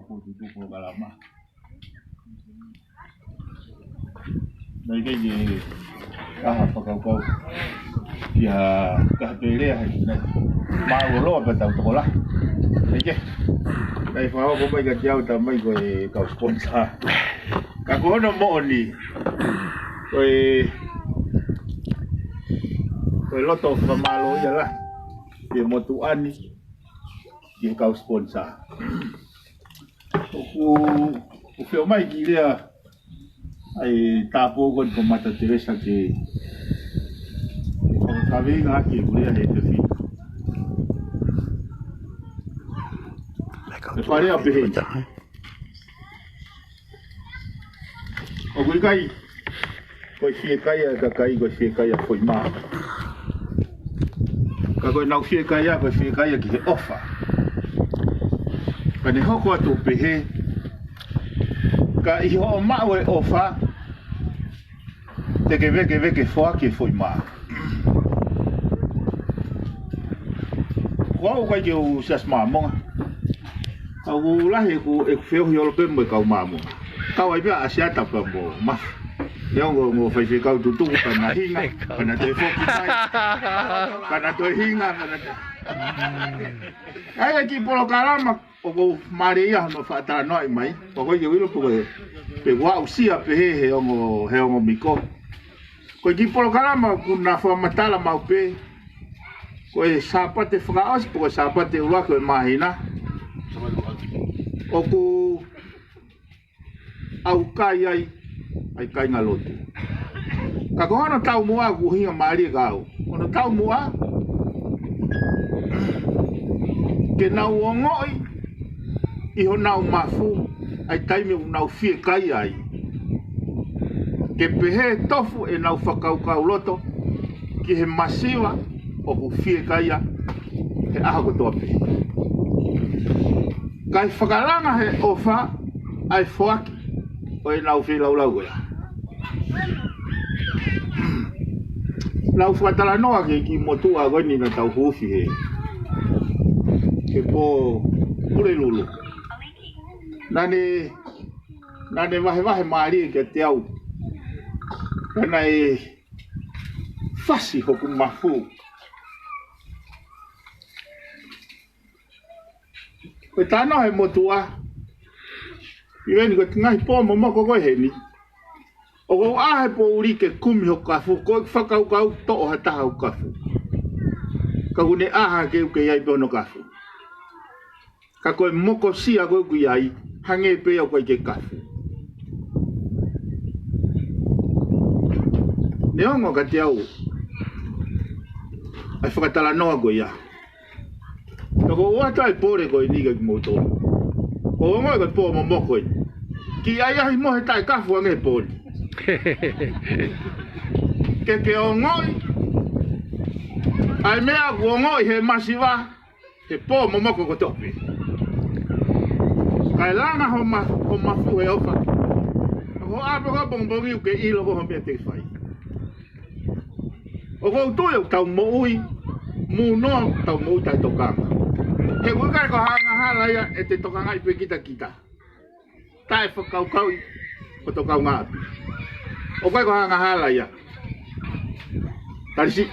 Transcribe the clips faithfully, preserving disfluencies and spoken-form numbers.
Ko e tutuku polokalama. Naʻe ʻikai ke ʻi ai ha fakakaukau ki ha, ki ha pele ha, naʻe mālōlō pē ʻetau tokolahi. Naʻe ʻikai ke, naʻe fakahoko mai kiate au, tā mai ko e kau sponsor. Ka ko hono moʻoni, ko e, ko e loto fakamālō ia lahi ki he motuʻa ni, ki he kau sponsor. ʻOku, ʻoku ou fie ʻomai ki lea ʻa e tāpuaki ko eni ko Mata Teresa ke, ke fakakaveinga ʻaki e lea he efiafi ni. ʻE fai lea ʻo pehē: ʻOku ʻikai ko e fiekaia ʻa e kakai ko e fiekaia ʻa e foʻi mā, ka ko ʻenau fiekaia ko e fiekaia ki he ʻofa. Ka ne hoko atu ʻo pehē, ka ʻi hoʻo maʻu e ʻofa, te ke vēkeveke foaki e foʻi mā. Ko au ʻoku ʻikai ke u Siasi Māmonga. Ka ʻoku lahi ʻeku, ʻeku feohi holo pē mo e kau Māmonga. Kau ai pē ʻa Siata pea mo Mafi. He ongo, ongo faifekau tutuku, ka na hinga, ka na toe foki mai. Ka na toe hinga, ka na toe. ʻA ia ko e kiʻi polokalama ʻoku ou mālieʻia ia hono fakatalanoaʻi mai. Pea ʻoku ʻikai ke u ʻilo pe ko e, pe ʻoku aʻusia pehē he ongo, he ongo miko. Ko e kiʻi polokalama ʻoku na fakamatala maʻu pē ko e Sāpate fakaʻosi pe ko e Sāpate ʻuluaki ʻo e māhina, ʻoku ʻaukai ai ʻa e kāingalotu. Ka ko hono taumuʻa ʻoku ʻuhinga mālie kia au. Hono taumuʻa ke nau ongoʻi ʻi honau mafu ʻa e taimi ʻoku nau fiekaia ai, ke pehē tofu ʻenau fakakaukauloto ki he masiva ʻoku fiekaia he ʻaho kotoa pē. Kae fakalanga he ʻofa ʻa e foaki ʻo ʻenau feilaulau ko ia. Naʻá ku fakatalanoa ki he kiʻi motuʻa ko eni naʻa tau huufi he, he pō Pulelulu. Naʻá ne, naʻá ne vahevahe mālie kiate au. Naʻá ne fasi hoku mafu. Ko e talanoa he motuʻa, ʻi heni ko e ngaahi pō momoko ko eni, ʻoku ou ʻā he poʻuli ke kumi hoku kafu, ko e fakakaukau toʻo ha taha hoku kafu. Ka ʻoku ne ʻā hake ʻoku ʻikai ai pē hono kafu. Ka ko e mokosia ko ē ʻoku ʻi ai, hangē pē ia ʻoku ʻikai ke kafu. Neongo kiate au ʻa e fakatalanoa ko ia. Ka ʻoku ou ʻoatu ʻa e pole ko eni kia kimoutolu. ʻOku ou ongoʻi ko e pō momoko eni. Kiʻi ʻahiʻahi mo e taʻekafu ange he pō ni. Ke ke ongoʻi ʻa e meʻa ʻoku ongoʻi he masiva he pō momoko kotoa pē. Kae langa ho ma-, ho mafu he ʻofa. Ko e ʻā pē ko ē pongipongi ʻoku ke ʻilo ko e hā e meʻa te ke fai. ʻOku ou tui ʻoku tau moʻui mūnoa, tau moʻui taʻetokanga. He ʻoku ʻikai ko ha angahala ia ʻete tokangaʻi pē kitakita, taʻefakakaukauʻi hoto kaungāʻapi. ʻOku ʻikai ko ha angahala ia. Talisi.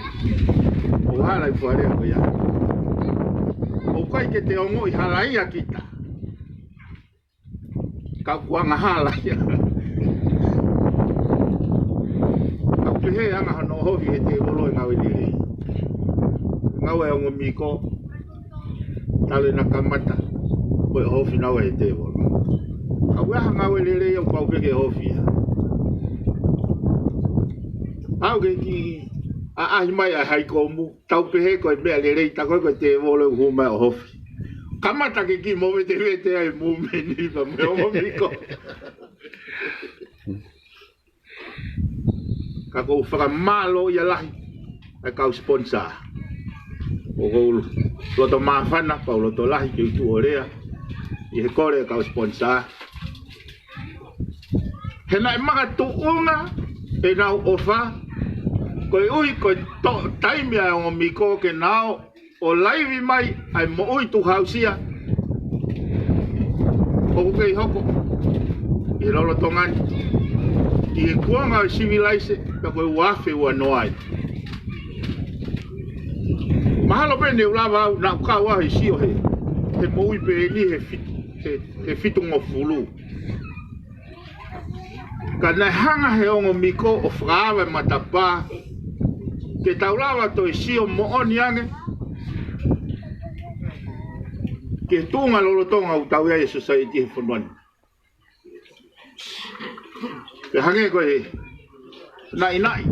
ʻOku hala e fakalea ko ia. ʻOku ʻikai ke te ongoʻi halaia kita, ka ʻoku angahala ia. Ka ʻoku pehē anga hono ʻohofi ʻe he tēvolo e ngāue lelei. Ngāue ʻa e ongo miko, talu ʻena kamata, ko e ʻohofi naua ʻe he tēvolo. Ka ʻoku ʻi ai ha ngāue lelei ʻoku pau pē ke ʻohofi ia. Aʻu ki he kiʻi ʻaʻahi mai ʻa e haikomu, tau pehē ko e meʻa lelei, tā ko ē ko e tēvolo ʻoku hū mai ʻo ʻohofi. Kamata ke kiʻi movetevete ai e mūmeni pea mo e ongo miko. Ka ʻoku ou fakamālōʻia lahi ʻa e kau sponsor. ʻOku ou loto māfana, pea u loto lahi ke u tuʻu ʻo lea ʻi he kole ʻa e kau sponsor. He naʻe makatuʻunga ʻenau ʻofa, koeʻuhi ko e toʻo taimi ʻa e ongo miko ke nau ō ʻo laivi mai ʻa e moʻui tuʻu hausia. ʻoku kei hoko ʻi he lolotonga ni, ʻi he kuonga ʻo e sivilaise, ka ko e ua afe ua noa ai. Mahalo pē ne u lava au, naʻa ku kau au he sio he, he moʻui pē eni he fitu, he, he fitungofulu. Ka naʻe hanga he ongo miko ʻo fakaava e matapā ke tau lava toe sio moʻoni ange ki he tuʻunga lolotonga ʻoku tau ʻi ai e sōsaieti he fonua ni. Pea hangē ko e naʻinaʻi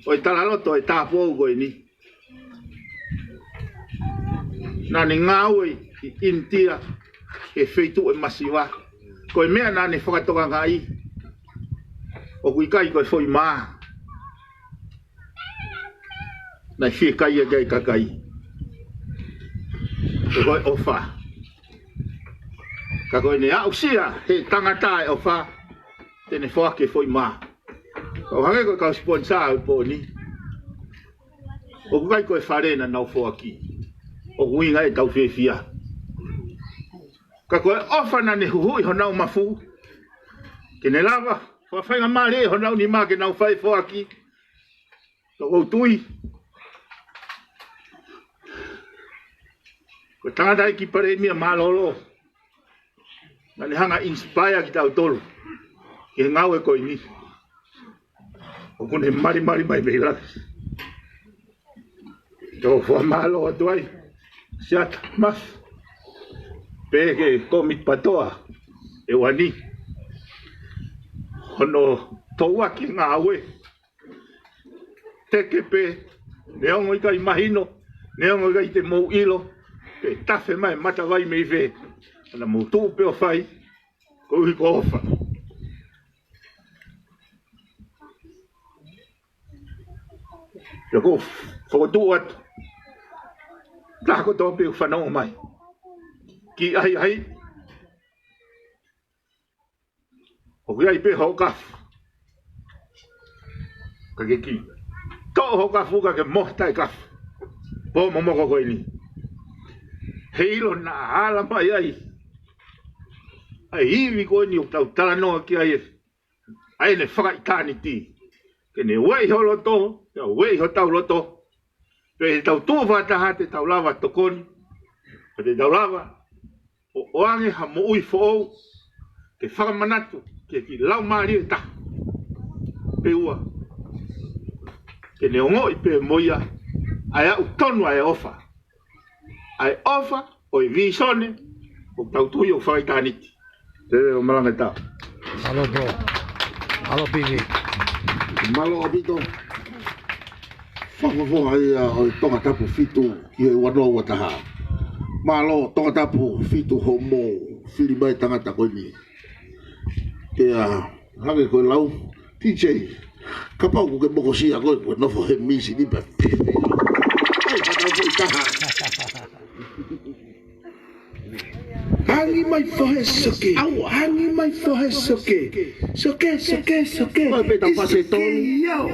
ʻo e talaloto ʻo e tāupoʻou ko eni. Naʻa ne ngāue ʻi ʻInitia he feituʻu ʻo e masiva. Ko e meʻa naʻa ne fakatokangaʻi ʻoku ʻikai ko e foʻi mā naʻe fiekaia ki ai e kakai, ko e ʻofa. Ka ko ʻene aʻusia he tangata e ʻofa, te ne foaki e foʻi mā. Ka ʻo hangē ko e kau siponisā ʻo e pō ni, ʻoku ʻikai ko e fale naʻa nau foaki, ʻoku ʻuhinga ʻetau fiefia. Ka ko e ʻofa naʻa ne huhuʻi honau mafu ke ne lava fakafaingamālie honau nima ke nau fai e foaki. Ka ʻoku ou tui ko e tangataʻeiki palēmia mālōlō naʻa ne hanga ʻo inspire kitautolu ki he ngāue ko eni. ʻOku ne malimali mai mei langi. Tau fakamālō atu ai, Siata Mafi, pehē ki he Kōmiti Patoa ʻEua ni, hono touaki e ngāue. Teke pē, neongo ʻikai mahino, neongo ʻikai te mou ʻilo, pea tafe mai e matavai mei fē, naʻa mou tuʻu pē ʻo fai, koeʻuhi ko e ʻofa. Pea ʻoku ou fokotuʻu atu, taha kotoa pē ʻoku fanongo mai, kiʻi ʻahiʻahi, ʻoku ʻi ai pē hoʻo kafu, ka ke kiʻi toʻo hoʻo kafu ka ke mohe taʻe kafu. Pō momoko ko eni. Heiʻilo naʻa ala mai ai ʻa e ivi ko eni ʻoku tau talanoa ki ai, ʻa ʻene fakaʻitāniti. Ke ne ueʻi ho loto, ke ueʻi hotau loto. Pea ʻi heʻetau tuʻu fakataha te tau lava tokoni, pea te tau lava ʻo ʻoange ha moʻui foʻou, ke fakamanatu ki he kiʻi laumālie ʻe taha pe ua, ke ne ongoʻi pē mo ia ʻa e aʻu tonu ʻa e ʻofa, ʻa e ʻofa ʻo e vīsone ʻoku tau tui ʻoku fakaʻitāniti. Te o malanga ta. Mālō pō. Mālō P V. Mālō ʻaupito. Fakafofonga ia ʻo e Tongatapu fitu ki he ua noa ua taha. Mālō Tongatapu fitu hoʻomou fili mai e tangata ko eni. Pea hangē ko e lau T J, kapau ʻoku ke mokosia koe, ko e nofo he misi ni pea pehē. ʻAi, ka tau foʻi taha. Hangi mai fohe soke. Au, hangi mai fohe soke. Soke, soke, soke. Mai pē ta pase tonu. Soke, au.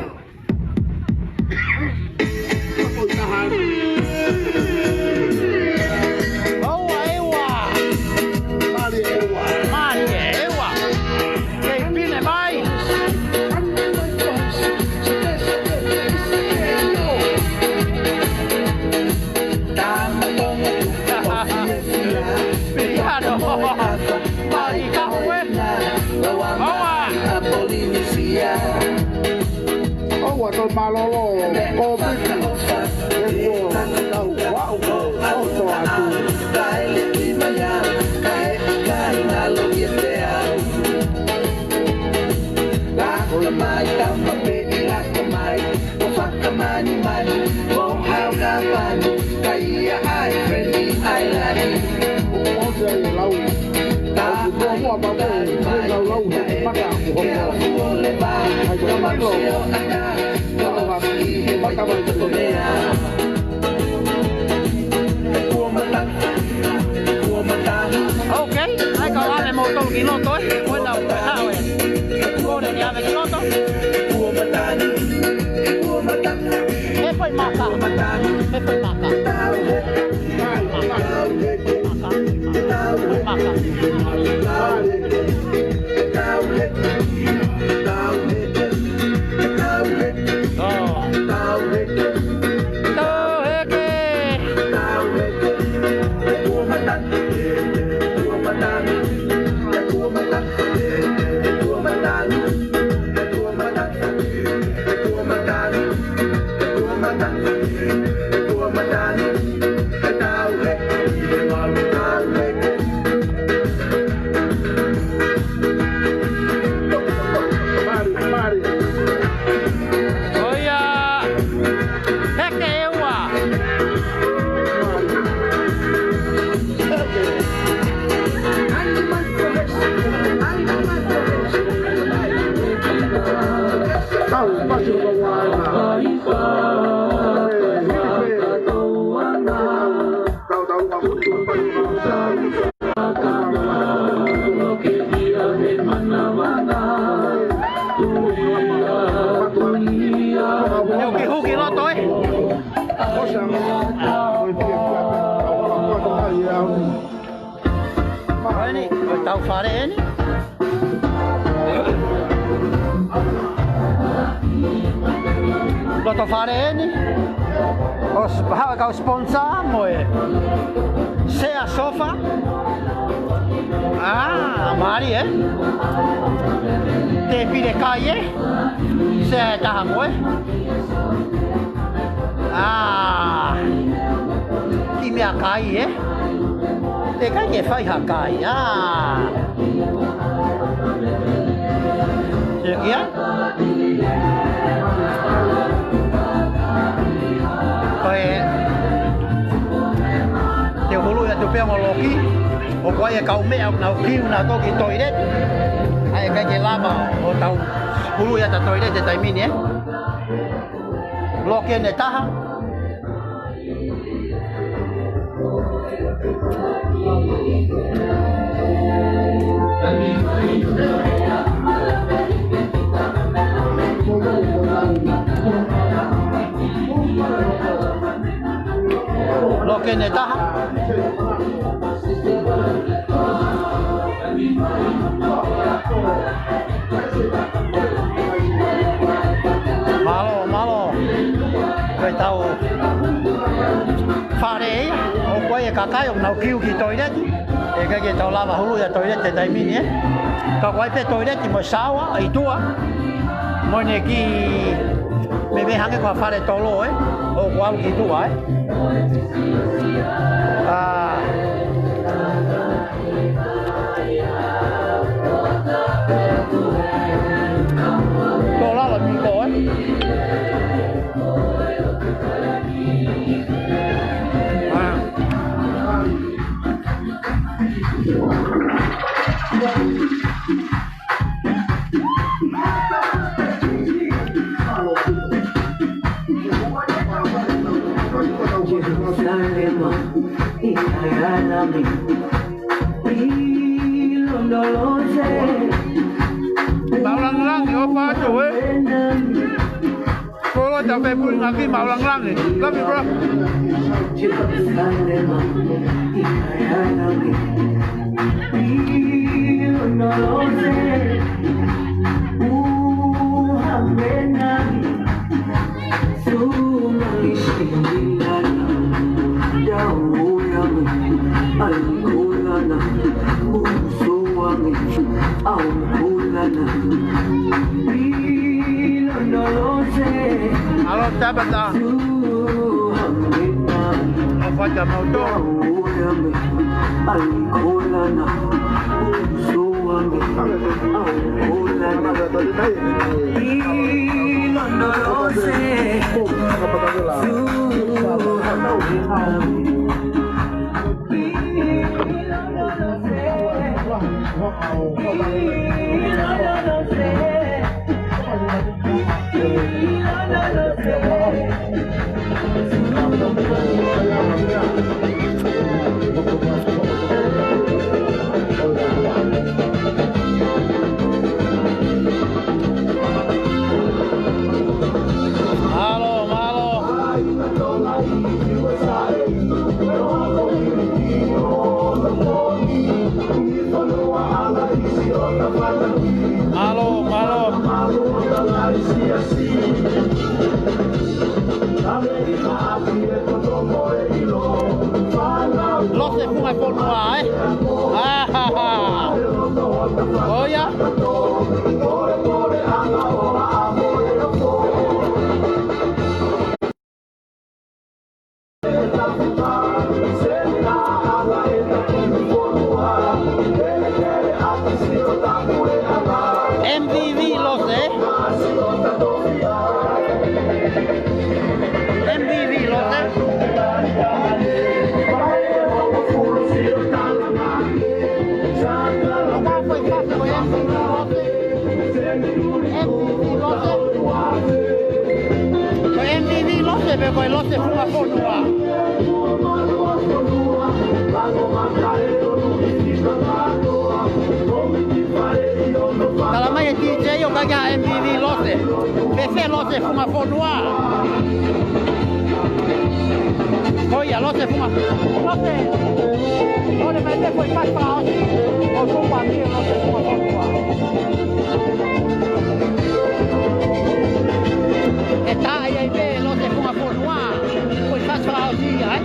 Oi, taha. Oua, eua. Mali, eua. Mali, eua. Kei pine mai. Hangi mai fohe soke. Soke, soke, soke. Piano. Mai ka ue. Aua. Aua, tau mālōlō. Ko piki. E kuo tau aʻu ko oto atu. Laka mai, tama pē ʻi laka mai. Ko fakamanimani, ko hau ka pani, ka ia ai, friendly island. Ko te ai lau. Ka mua mua pa ko, ko lau lau, he mata ko hoko. Ai ka milo. Ka lau haki, he mata mai ko mea. Ko mata. Ok, ʻai ka ʻave mo tau ki loto, ē. Ko ena, ko e hao, ē. Ko ena, ʻave ki loto. He foʻi maka. He foʻi maka. ʻOiā, heke ʻe ua. Huki loto, ē. Ko eni, ko e tau fale eni. Loto fale eni. ʻOsi haʻu e kau sponsor mo e sea sofa. ʻĀ, mālie, ē? Tēpile kai, ē? Sea ʻe taha ko ē. ʻĀ, kiʻi meʻakai, ē? Teʻeki ai ke fai ha kai, ʻā. Sio ki ai. Ko e, te u huluʻi atu pē ʻa Loki, ʻoku ʻi ai e kau meʻa ʻoku nau kiu, nau toki toileti. ʻAi, ʻikai ke lava ʻo tau huluʻi atu toileti he taimi ni, ē? Loki eni ʻe taha. Loki eni ʻe taha. Mālō, mālō. Ko e tau fale ia, ʻoku ʻi ai e kakai ʻoku nau kiu ki toileti. ʻIkai ke tau lava huluʻi atu toileti he taimi ni, ē. Ka ʻoku ʻi ai pē toileti mo e saoa ʻi tuʻa. Mo ʻene kiʻi meimei hangē ko ha fale tolo, ē. ʻOku ʻalu ki tuʻa, ē. ʻĀ. Tō lalo miko, ē? ʻĀ. Jerusalema, i kayanami, i londoloze. Maʻulanglangi, ʻo pāto, ē? Kolo ta pe pui ngaki Maʻulanglangi. Love you, bro. Jerusalema, i kayanami, i londoloze. Uhamena. Alo Tabata. ʻO fai ta mau tō. Mālō, mālō. Fonua, ē? ʻĀ, hā, hā. ʻOia. M V V Lose. M V V Lose. M V V Lose. M V V Lose. Ko e M V V Lose, pe ko e Lose Funga Fonua. Tala mai e D J ʻoku ʻikai ha M V V Lose. Pe fē Lose Funga Fonua. Ko ia Lose Funga. Lose. Lose mai te ko e fai fakaʻosi. ʻO tuku ʻa e Lose Funga Fonua. ʻE tā ia i pē Lose Funga Fonua. Ko e fai fakaʻosi ia, ē?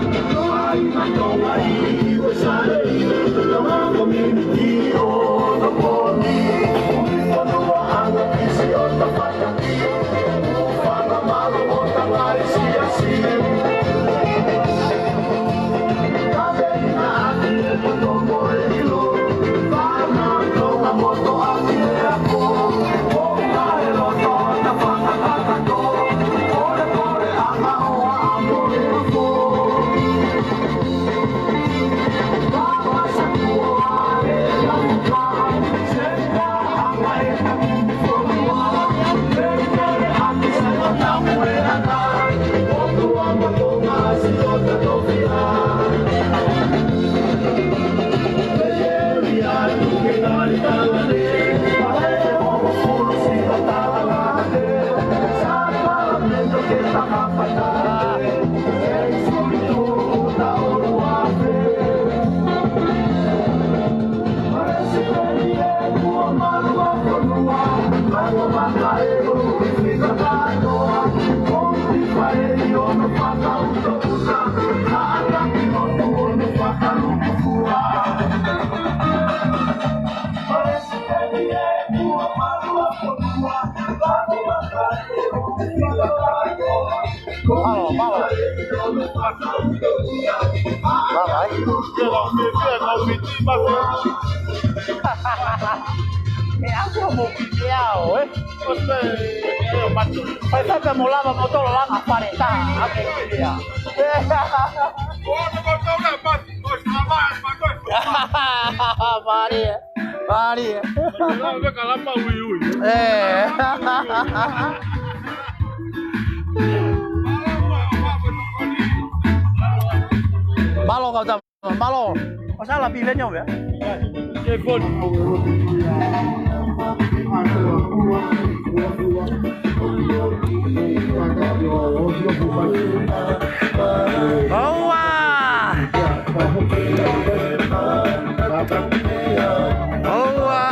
Mālō, mālō. Mālō, ē? Ia, lau fiefia, lau fiti, mālō. ʻE, ʻaku mo fiti au, ē? ʻOsi pē, ē, matu. Fai, fai pē mo lava mo tolo langa fale tā, ake ia. Mālie. Mālie. Ē. Mālō kau tama, mālō. ʻOsi ala pile ni ʻo vea. ʻOua! ʻOua!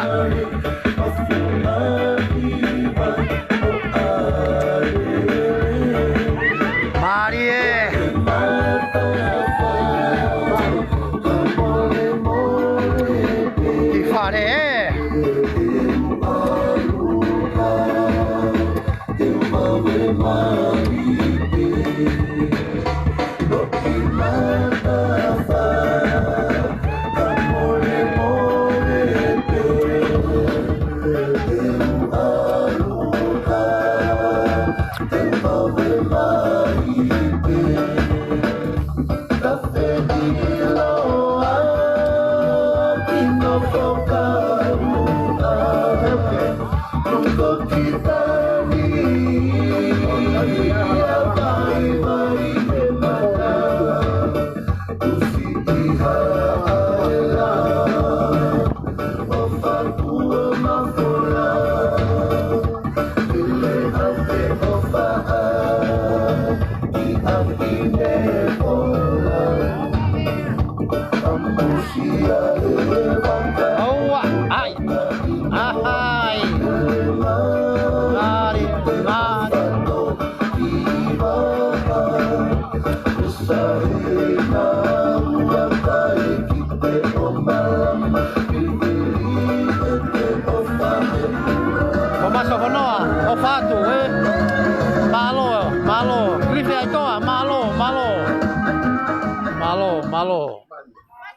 Mālie! Ki fale ē! ʻOua! ʻAi! ʻAi! Mālie, mālie.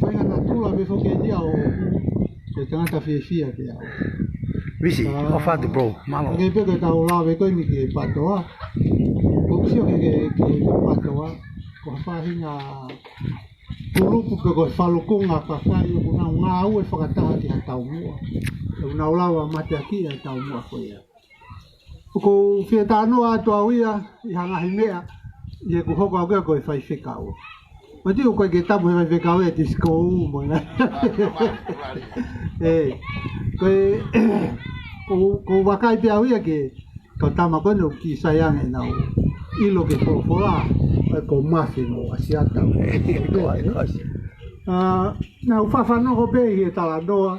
faʻahinga natula pē foki eni ʻa ʻoku, ko e tangata fiefia pē au. Visi, ʻofa atu, bro. Mālō. Ka ke pē ko ʻetau lave ko eni ki he PTOA. ʻOku sio ki he, ki he, ki he PTOA ko ha faʻahinga kulupu pe ko e falukunga kakai ʻoku nau ngāue fakataha ki ha taumuʻa. ʻOku nau lava mateakiʻi ʻa e taumuʻa ko ia. ʻOku ou fie talanoa atu au ia ʻi ha ngaahi meʻa ʻi heʻeku hoko au ko e faifekau. Mati ʻoku ʻikai ke tapu he faifekau ia ki he sikou mo na. ʻE, ko e, ʻoku ou, ʻoku ou vakai pē au ia ki he kau tama ko eni ʻoku kiʻi sai ange ʻenau ʻilo ki he folofola, ʻa ia ko Mafi mo ʻAsiata. ʻE, ko e, ko e. ʻA, naʻa ku fafanongo pē ʻi he talanoa,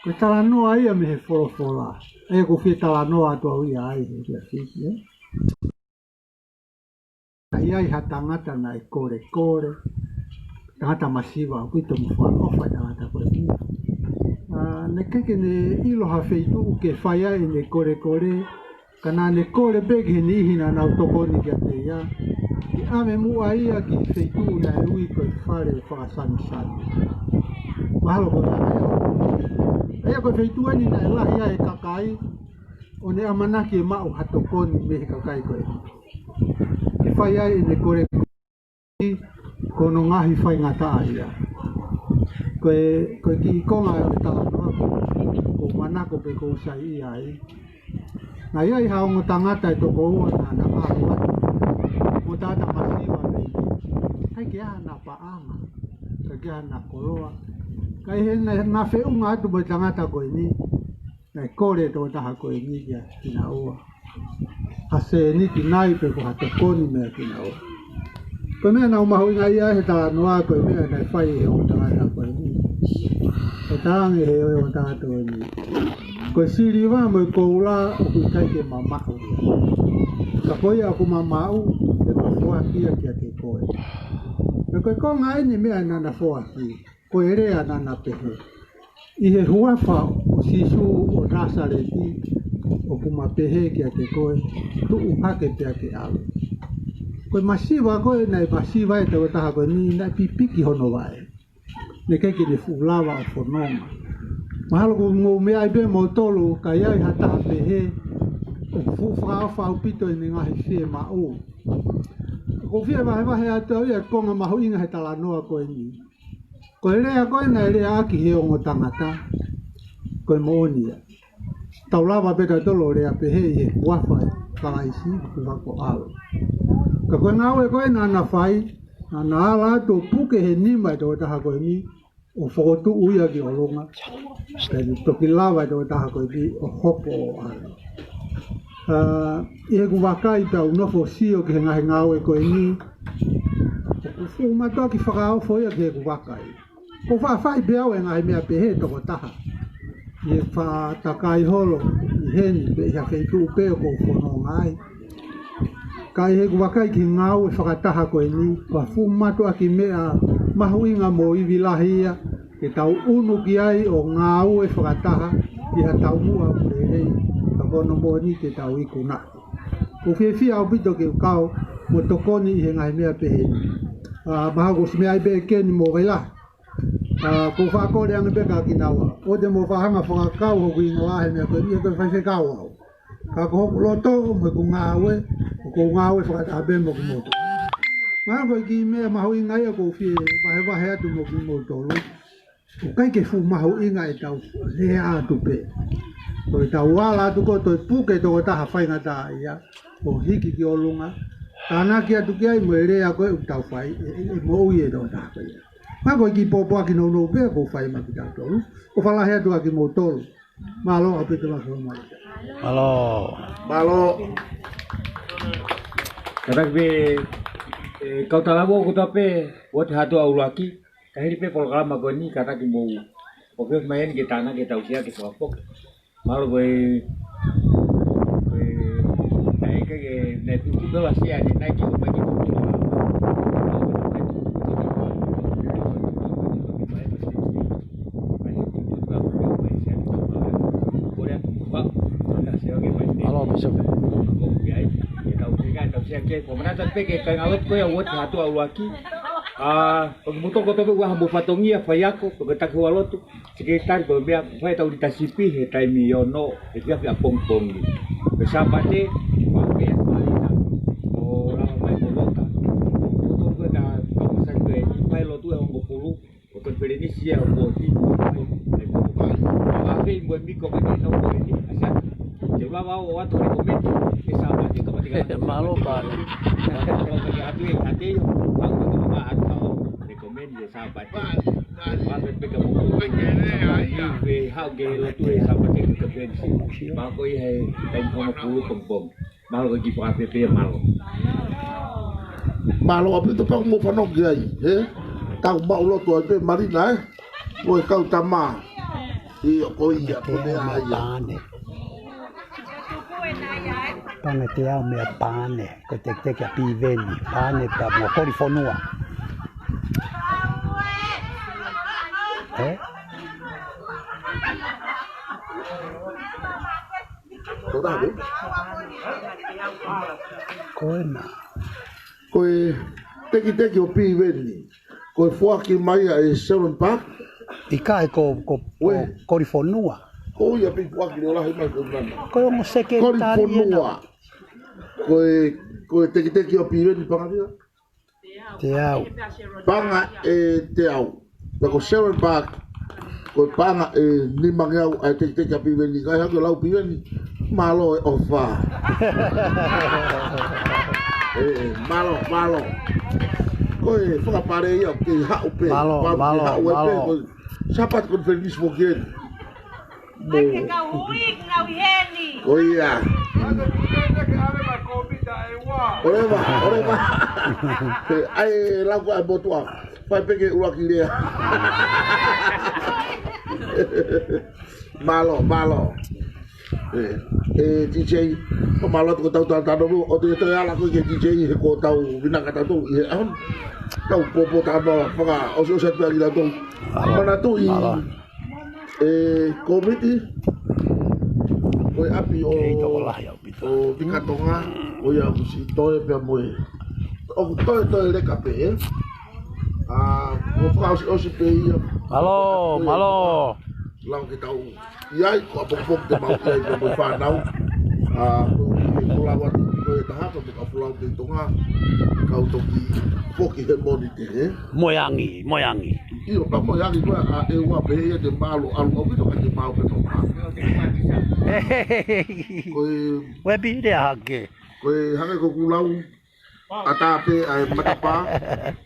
ko e talanoa ia mei he folofola. ʻA ia ʻoku ou fie talanoa atu au ia ai, he kia fiki, ē? Naʻe ʻi ai ha tangata naʻe kolekole, tangata masiva, ʻoku ʻikai ke toe fakaʻofa e tangata ko eni. ʻA, naʻe ʻikai ke ne ʻilo ha feituʻu ke fai ai ʻene kolekole, ka naʻa ne kole pē ki he niʻihi naʻa nau tokoni kiate ia ke ʻave muʻa ia ki he feituʻu naʻe ui ko e fale fakasamisami. Mahalo ko ia. ʻA ia ko e feituʻu eni naʻe lahi ai e kakai, ʻo ne ʻamanaki ʻe maʻu ha tokoni mei he kakai ko ē ke fai ai ʻene kolekole, ko hono ngaahi faingataʻaʻia. Ko e, ko e kiʻi konga ʻo e talanoa ʻoku ou manako pē ʻoku ou saiʻia ai. Naʻe ʻi ai ha ongo tangata ʻe toko ua naʻa na ʻalu atu mo e tangata masiva ko eni. ʻIkai ke ʻi ai hana paʻanga, ʻikai ke ʻi ai hana koloa. Ka ʻi heʻena, ʻena feʻunga atu mo e tangata ko eni, naʻe kole e tokotaha ko eni kia kinaua ha sēniti nai pe ko ha tokoni meia kinaua. Ko e meʻa naʻa ku mahuʻingaʻia ai he talanoa ko e meʻa naʻe fai ʻe he ongo tangata ko eni. ʻE talaange ʻe he ongo tangata ko eni, ko e siliva mo e koula ʻoku ʻikai ke ma maʻu ia. Ka ko ia ʻoku ma maʻu, ʻe ma foaki ia kiate koe. Pea ko e konga eni e meʻa naʻa na foaki, ko e lea naʻa na pehē: ʻI he huafa ʻo Sīsū ʻo Nāsaleti, ʻoku ma pehē kiate koe, tuʻu hake pea ke ʻalu. Ko e masiva ko ē naʻe masiva ai e tokotaha ko eni, naʻe pipiki hono vaʻe. Naʻe ʻikai ke ne fuʻu lava ʻo fononga. Mahalo ʻoku mou meaʻi pē moutolu, ka ʻi ai ha taha pehē, ʻoku fuʻu fakaʻofa ʻaupito ʻene ngaahi fiemaʻu. ʻOku ou fie vahevahe atu au ia e konga mahuʻinga he talanoa ko eni. Ko e lea ko ē naʻe leaʻaki ʻe he ongo tangata, ko e moʻoni ia. Tau lava pē kitautolu ʻo lea pehē ʻi he huafa ʻo Kalaisi, huafa ko ʻAlo. Ka ko e ngāue ko ē naʻa na fai, naʻa na ala atu ʻo puke he nima e tokotaha ko eni, ʻo fokotuʻu ia ki ʻolunga, pea ne toki lava e tokotaha ko eni ʻo hopo ʻo ʻalu. ʻA, ʻi heʻeku vakai pea u nofo ʻo sio ki he ngaahi ngāue ko eni, ʻoku fuʻu mātuʻaki fakaofo ia ki heʻeku vakai. ʻOku ou faʻa fai pē au e ngaahi meʻa pehē tokotaha ʻi he faʻa takai holo ʻi heni pe ʻi ha feituʻu pē ʻoku ou fononga ai. Ka ʻi heʻeku vakai ki he ngāue fakataha ko eni, ko ha fuʻu mātuʻaki meʻa mahuʻinga mo ivi lahi ia ke tau ʻunu ki ai ʻo ngāue fakataha ʻi ha taumuʻa ʻoku lelei, ka ko hono moʻoni te tau ikunaʻi. ʻOku ou fiefia ʻaupito ke u kau mo tokoni ʻi he ngaahi meʻa pehē ni. ʻA, mahalo kuo ʻosi meaʻi pē ʻe Keni mo Vaila. ʻA, ʻoku ou faʻa kole ange pē kia kinaua, ʻoua te mou faʻa hanga ʻo fakakau hoku hingoa he meʻa ko eni, he ko e faifekau au. Ka ko hoku loto mo ʻeku ngāue, ʻoku ou ngāue fakataha pē mo kimoutolu. Mahalo ko e kiʻi meʻa mahuʻinga ia ʻoku ou fie vahevahe atu mo kimoutolu. ʻOku ʻikai ke fuʻu mahuʻinga ʻetau lea atu pē. Ko ʻetau ala atu ko ē ʻo toe puke e tokotaha faingataʻaʻia, ʻo hiki ki ʻolunga, Tānaki atu ki ai mo e lea ko ē ʻoku tau fai, ʻe, ʻe, ʻe moʻui e tokotaha ko ia. Ka ko e kiʻi pōpoaki nounou pē ʻoku fai maʻa kitautolu. ʻOfa lahi atu kiate kimoutolu. Mālō ʻaupito, mālō. Mālō. Mālō. Kātaki pē, ʻe, kau talavou kotoa pē, Uooti Haʻatoa ʻUluaki, ka hili pē polokalama ko eni, kātaki mou ʻoku ʻi ai mai eni ke tānaki ke tau siʻaki fakafoki. Mālō ko e, ko e, naʻe ʻikai ke, naʻe tuku pē ʻa e sia ni, naʻe ʻikai ke ʻomai ke tuku. Mālō, Bishop. Ko e manatu pē ki he kāingalotu ko ia Uooti Haʻatoa ʻUluaki. ʻA, ʻoku mou toko tope ua ha mou fatongia faiako, ko e taki houalotu, sekelitali ko e meʻa, fai ʻetau litasipi he taimi ono, he efiafi ʻapongipongi. Ko e Sāpate, ua pē ʻa e mālina, ʻo lava mai ko Lota. Ko e toko ko e ta, toko sai ko e, fai lotu ʻe hongofulu, ko e konifelenisi ia ʻo Uooti, ʻe ko e, ʻa e fai mo e miko mai ke tau ko eni, ʻa Sāpate. Te u lava ʻo ʻoatu e komeni, ʻe Sāpate, ka mate ka. Mālō, Pane. Ko e atu e, ate io, au ko e atu au, e komeni ʻe Sāpate. Mālō pē ka mou. Pe hau ke lotu e Sāpate ko e konifelenisi. Pea ko ia he taimi hongofulu pongipongi. Mālō ki he fakapēpē, mālō. Mālō ʻaupito pea mou fanongo ki ai, ē? Tau maʻu lotu ai pē mālina, ē? Mo e kau tama. ʻIo ko ia, ko e meʻa ia. Pane. Pane Teau mo Pane. Ko e tekiteki ʻa Piveni. Pane pea mo Kolifonua. Ē? Ko e taha pē? Ko ena. Ko e tekiteki ʻo Piveni. Ko e foaki mai ia ʻe Sheldon Park. ʻIkai ko, ko, ko Kolifonua. Ko ia pē foaki leo lahi mai ko nana. Ko e ongo sekelitali ena. Kolifonua. Ko e, ko e tekiteki ʻo Piveni Pangalia. Teau. Pangaʻi Teau. Pea ko Sheldon Park, ko e pangaʻi nimangeau ʻa e tekiteki ʻa Piveni, kae hake lau Piveni, mālō e ʻofa. ʻE, mālō, mālō. Ko e fakapale ia, ke haʻu pē. Mālō, mālō, mālō. Ko e Sāpate konifelenisi foki eni. Mo. Ke kau hui, ngau i heni. Ko ia. ʻOleva, ʻoleva. ʻAi, lau ko ʻa e motuʻa. Fai pē ke ʻuluaki lea. Mālō, mālō. ʻE, ʻe, D J, ko mālō ko tau tau tano, ʻo te te ala ko ke D J, he ko tau vinaka tau ʻi he ʻaho ni. Tau popo tano, faka, ʻosi, ʻosi atu ʻa ki tau. Mālō. Manatuʻi. Mālō. ʻE, komiti, ko e ʻapi ʻo, ʻo Vikatonga, ko ia ʻoku siʻi toe pea mo e. ʻOku toe toe leka pē, ē? ʻA, ko fakaʻosiʻosi pē ia. Mālō, mālō. Lau ke tau. ʻI ai, ko ʻapongipongi te mau ʻi ai pea mo e fānau. ʻA, ko e, ko e lau atu, ko e taha, ko e ka fulau ke Tonga. Kau toki foki he Mōnite, ē? Mo e angi, mo e angi. ʻIo, ka mo e angi ko ē, ʻa e ua pē ia te mālō, ʻalu ʻaupito ka te mālō pē tō. Ko e, ue pī te hake. Ko e hake ko kulau, ʻatā pē ʻa e matapā,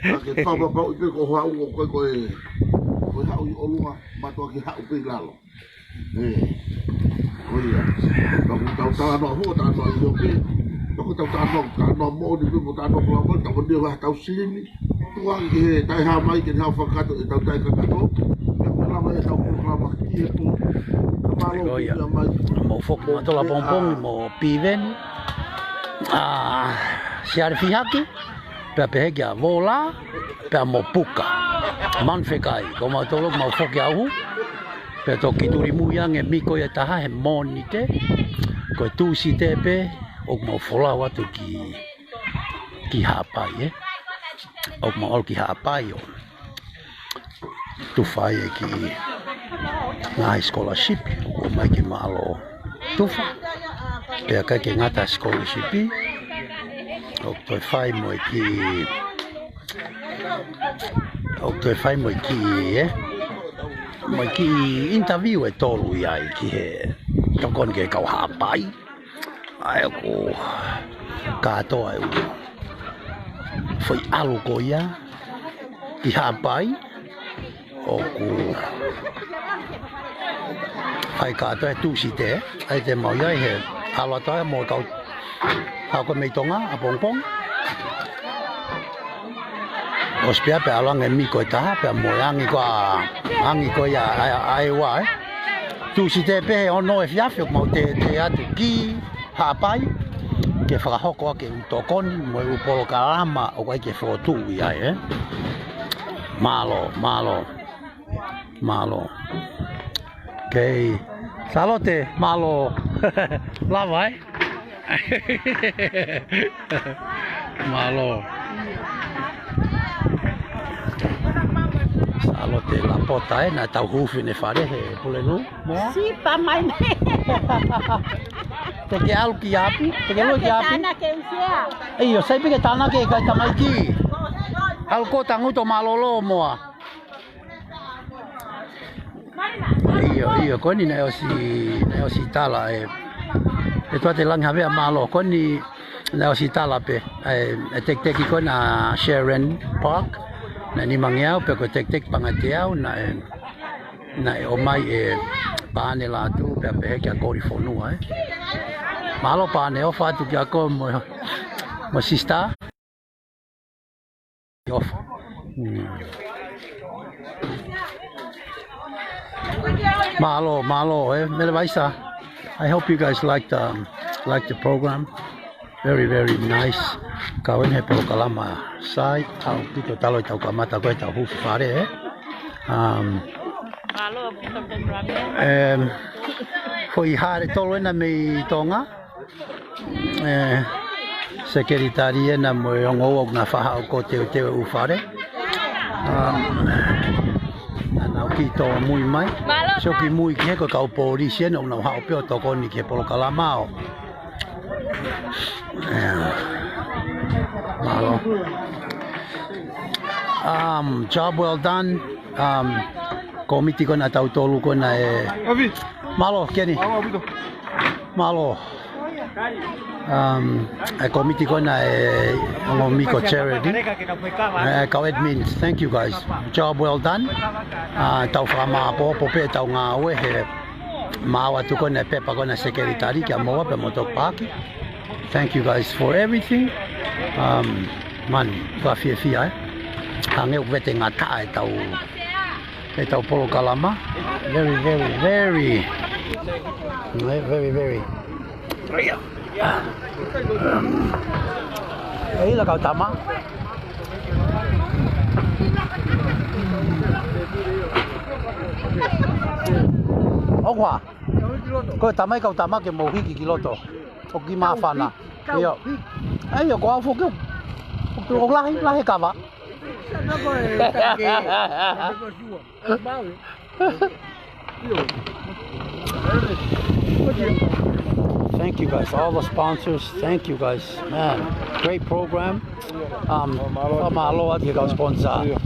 ʻa ke fakapapauʻi pē ko haʻu ʻo ko e, ko e, ko e haʻu ʻi ʻolunga, mātuʻaki haʻu pē ʻi lalo. ʻE, ko ia. Ka ko tau talanoa, ko talanoa ʻi ʻo pē. Ka ko tau talanoa, talanoa moʻoni pē mo talanoa ko lava, tau mani ʻo tau silini. Tuku ange ki he taʻehāmai, ke ne hao fakakakato ʻetau taʻekakato. Ka ko lava ʻetau polokalama ki he pō. Ka mālō ko ia. Pē mai. Mou foki mo Tola Pongipongi mo Piveni. ʻA, Siale Fihaki. Pea pehē kia Vola, pea mo Puka. Manu Fekai, ko mautolu ʻoku mau foki au. Pea toki tuli mui ange miko ia taha he Mōnite. Ko e Tūsite pē, ʻoku mau folau atu ki, ki Haʻapai, ē. ʻOku mau ʻalu ki Haʻapai ʻo tufa ai e kiʻi ngaahi scholarship, ʻoku ʻomai ki mālō tufa. Pea ʻikai ke ngata scholarship, ʻoku toe fai mo e kiʻi, ʻoku toe fai mo e kiʻi, ē? Mo e kiʻi interview ʻe tolu ʻi ai ki he tokoni ki he kau Haʻapai. ʻA ia ʻoku kātoa e ʻū Foʻi ʻalu ko ia ki Haʻapai, ʻoku fai kātoa he Tūsite, ʻa ia te mau ʻi ai he ʻalu atu ai mo e kau, kau ko ē mei Tonga, ʻapongipongi. ʻOsi pea pea ʻalu ange miko ʻe taha, pea mo e angi ko ā, angi ko ia ʻa, ʻa, ʻa e ua, ē. Tūsite pē he ono efiafi ʻoku mau tētē atu ki Haʻapai, ke fakahoko ʻaki e ʻū tokoni mo e ʻū polokalama ʻoku ʻai ke fokotuʻu ʻi ai, ē. Mālō, mālō, mālō. Kei Sālote, mālō. Lava, ē? Mālō. Sālote Lapota, ē, naʻa tau huufi ʻene fale he Pulelulu. Moa? Sipa mai nei. Te ke ʻalu ki ʻapi, te ke ʻalu ki ʻapi. Tānaki ʻe usia. ʻIo, sai pē ke tānaki ʻe kai tamaiki. ʻAlu ko tangutu mālōlō moa. ʻIo, ʻio, ko eni naʻe ʻosi, naʻe ʻosi tala ʻe, ʻe Tuate Langi Havea mālō, ko eni naʻe ʻosi tala pē, ʻe, ʻe tekiteki ko ena Sharon Park, naʻe nimangeau, pea ko e tekiteki pangateau, naʻe, naʻe ʻomai ʻe Pane Lātū, pea pehē kia Koli Fonua, ē. Mālō Pane, ʻofa atu kia koe mo, mo sister. Off. Mm. Mālō, mālō, ē, Mele Vaisa. I hope you guys liked, um, liked the program. Very, very nice. Kau eni he polokalama sai, ʻaupito talu ʻetau kamata ko ē ʻetau huufi fale, ē. Um, Mālō, Captain Rami. Um, foʻi hā ʻe tolu ena mei Tonga. ʻE, sekelitali ena mo e ongo ua ʻoku na faʻa haʻu ko ē ʻo teuteu e ʻū fale. Um, naʻa nau kiʻi tōmui mai. Mālō, sio ki mui ki he ko e kau polisi ena ʻoku nau haʻu pē ʻo tokoni ki he polokalama ʻo. ʻE, mālō. Um, job well done. Um, kōmiti ko ena ʻa tautolu ko ena ē. Mālō, Kenny. Mālō. Um, e kōmiti ko ena ʻe ongo miko charity. ʻE, kau admin, thank you guys. Job well done. Uh, tau fakamāʻopoʻopo pē ʻetau ngāue he mau atu ko ena e pepa ko ena sekelitali kia moua pea mo toki paaki. Thank you guys for everything. Um, man, fakafiefia, ē. Hangē ʻoku vete ngata ʻetau ʻetau polokalama. Very, very, very. Very, very, very. ʻE ʻilo kau tama. ʻOku hā? Ko e tama ʻi kau tama ke mou hiki ki loto. ʻOku kiʻi māfana. ʻIo. ʻE, ʻio, ko au foki. ʻOku lahi, lahi kava. Thank you guys, all the sponsors. Thank you guys, man. Great program. Um, mālō atu ki he kau sponsor.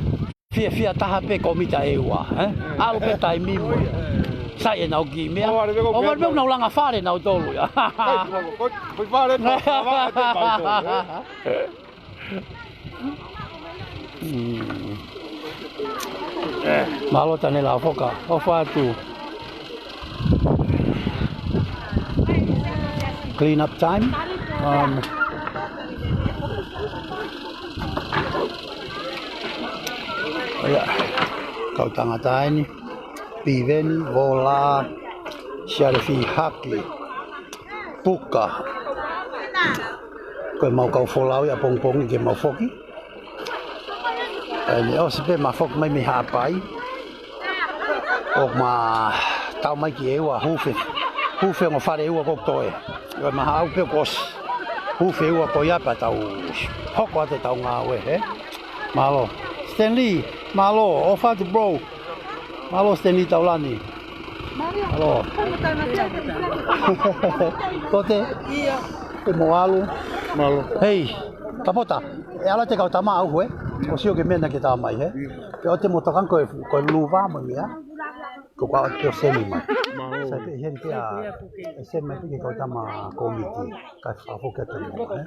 Fiefia taha pē kōmiti ʻe ua, ē? ʻAlu pē taimi mo ia. Sai ʻenau kiʻi meʻa. ʻO vale pē ʻoku nau langa fale nautolu ia. Ko, ko, ko fale no, ē? Mm. Mālō Tane Lafoka, ʻofa atu. Clean up time. Um, ia, kau tangata eni. Piveni, Vola, Sialefi Haki, Puka. Ko e mau kau folau ia ʻapongipongi ke mau foki. ʻE, ne ʻosi pē mau foki mai mei Haʻapai. ʻO ma tau mai ki ʻEua huufi. Huufi ongo fale ʻe ua ko ē. Ko e mahaʻu pē kuo ʻosi. Huufi ʻe ua ko ia pea tau hoko atu ʻetau ngāue, ē. Mālō. Stanley, mālō. ʻOfa atu, bro. Mālō, Stanley Taulani. Mālō. Tote? ʻIo. Te mo ʻalu. Mālō. Hei, Kapota. ʻE ʻalu atu e kau tama ʻo uhu, ē? ʻO sio ki he meʻa naʻa ke tā mai, ē? Pea ʻoua te mo tokanga ko e, ko e luva mo e meʻa. Tuku ā ke u send mai. Sai pē heni pē ʻa, ʻe send mai pē ki he kau tama kōmiti. Kae fakafoki atu mo, ē?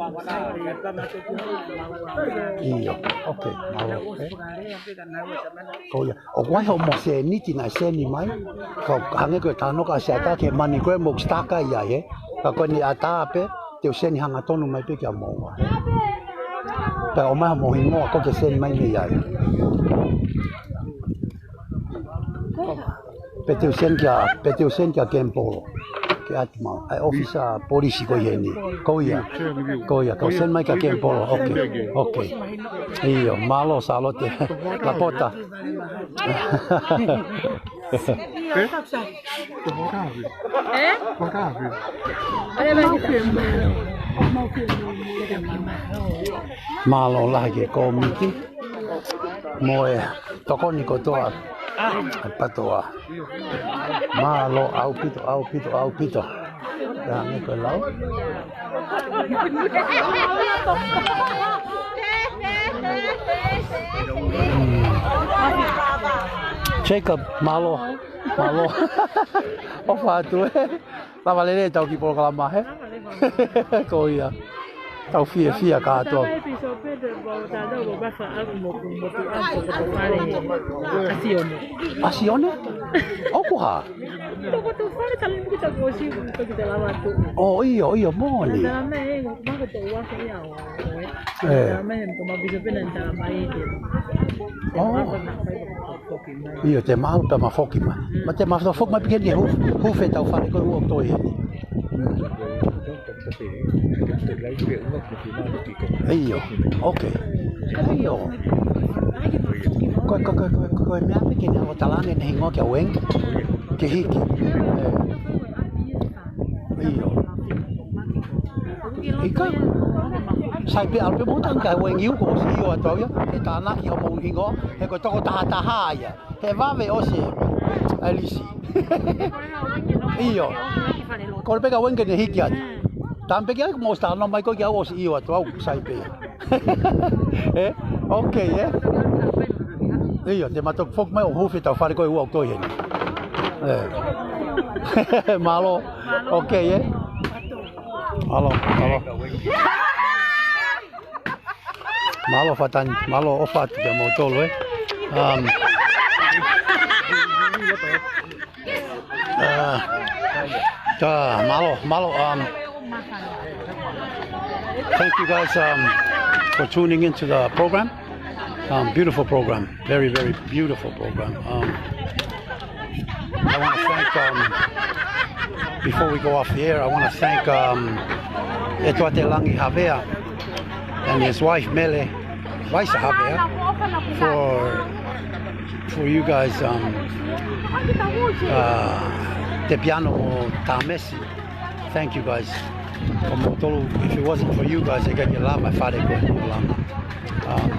ʻIo, okay, mālō, ē? Ko ia, ʻoku ʻi ai hoʻomo sēniti naʻe send mai. Ka hangē ko e talanoa ʻa Siata ki he MoneyGram ʻoku staka ia, ē? Ka ko eni ʻatā pē, te u send hangatonu mai pē kia moua. Pea ʻomai hoʻomo hingoa ko ē ke send mai mei ai. Pē te u send kia, pē te u send kia Kempolo. Ke ʻatu maʻu. ʻAi ʻōfisa polisi ko ē heni. Ko ia. Ko ia. Kau send mai kia Kempolo. Okay. Okay. ʻIo, mālō Sālote. Lapota. Mālō lahi ki he kōmiti. Mo e tokoni kotoa ʻa e PTOA. Mālō ʻaupito, ʻaupito, ʻaupito. Pea hangē ko e lau. Jacob, mālō, mālō. ʻOfa atu, ē. Lava lelei ʻetau kiʻi polokalama, ē? Ko ia. Tau fiefia kātoa. ʻAsione? ʻOku hā? ʻO, ʻio, ʻio, moʻoni. Ē. ʻO. ʻIo, te mau ta ma foki mai. Ma te ma foki mai pē ke ni hu, hu fe tau fale ko ua toi eni. ʻIo, okay. ʻIo. Ko, ko, ko, ko, ko e meʻa pē ke ne ʻalu ʻo talaange ʻene hingoa kia Weng. Ke hiki. ʻIo. ʻIkai. Sai pē ʻalu pē mo tangi kia Weng ʻiu kuo ʻosi ʻio atu au ia. He tānaki hoʻomo hingoa. He ko e toko taha taha ia. He vave ʻosi ʻa e lisi. ʻIo. Kole pē kia Weng ke ne hiki atu. Tama pē kia mo sta no mai ko kia ʻosi ʻio atu au sai pē. Ē? Okay, ē? ʻIo, te ma toki foki mai ʻo hu fe tau fale ko ua ʻoku toi heni. Ē. Mālō. Okay, ē? Mālō, mālō. Mālō Fatani, mālō ʻofa atu kia moutolu, ē. Um, uh, tā, mālō, mālō, um, thank you guys, um, for tuning into the program. Um, beautiful program, very, very beautiful program. Um, I wanna thank, um, before we go off the air, I wanna thank, um, ʻEtuatelangi Havea and his wife, Mele Vaisa Havea, for, for you guys, um, uh, Tepiano mo Tamesi. Thank you guys. Ko moutolu, if it wasn't for you guys, ʻikai ke lava e fale ko eni ʻo langa. Um,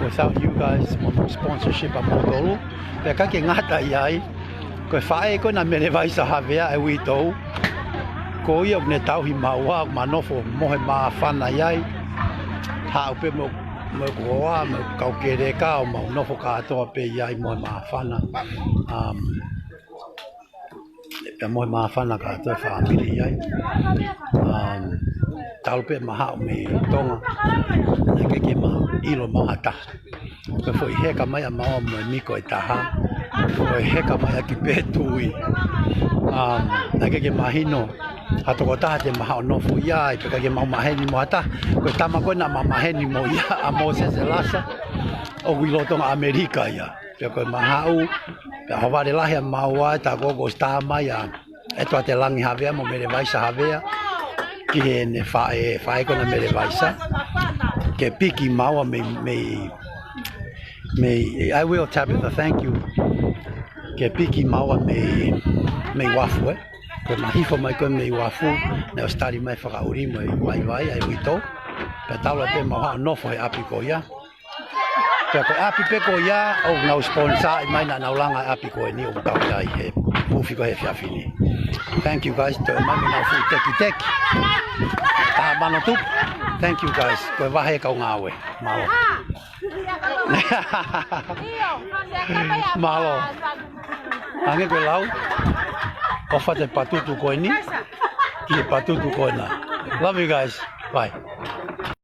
without you guys, mo e sponsorship ʻa moutolu, pea ʻikai ke ngata ʻi ai, ko e faʻē ko ena Mele Vaisa Havea ʻe uitou. Ko ia ʻoku ne tauhi maua, ʻoku ma nofo mohe māfana ʻi ai. Haʻu pē mo, mo ʻeku hoa, mo ʻeku kau keleka, ʻo mau nofo kātoa pē ʻi ai mohe māfana. Um, pea mohe māfana kātoa e fāmili ʻi ai. Um, talu pē ʻema haʻu mei Tonga, naʻe ʻikai ke ma ʻilo maua ha taha. Ko e foʻi heka mai ʻa maua mo e miko ʻe taha. Ko e heka mai ʻaki pē tui. Um, naʻe ʻikai ke mahino ha tokotaha te ma haʻu ʻo nofo ʻi ai, pea ʻikai ke mau maheni mo ha taha. Ko e tama ko ē naʻa ma maheni mo ia, ʻa Mōsese Lasa, ʻoku ʻi loto ʻAmelika ia. Pea ko e ma haʻu, pea ʻohovale lahi ʻa maua ʻi he taʻu kuo ʻosi tā mai ʻa ʻEtuatelangi Havea mo Mele Vaisa Havea ki heʻene faʻē, faʻē ko ena Mele Vaisa. Ke piki maua mei, mei, mei, I will, Tabitha, thank you. Ke piki maua mei, mei uafu, ē. Ko e ma hifo mai ko ē mei uafu, naʻe ʻosi tali mai fakaʻuli mo e vaivai ʻa e uitou. Pea talu ai pē mau haʻu ʻo nofo he ʻapi ko ia. Pea ko e ʻapi pē ko ia, ʻoku nau sponsor ʻi mai naʻa nau langa e ʻapi ko eni ʻoku tau ʻi ai he ufi ko ē he efiafi ni. Thank you guys, toe mai mo e ngaahi fuʻu tekiteki. Taha mano tupu. Thank you guys, ko e vahe kau ngāue. Mālō. Mālō. Hangē ko e lau, ʻofa atu he patutu ko eni ki he patutu ko ena. Love you guys. Bye.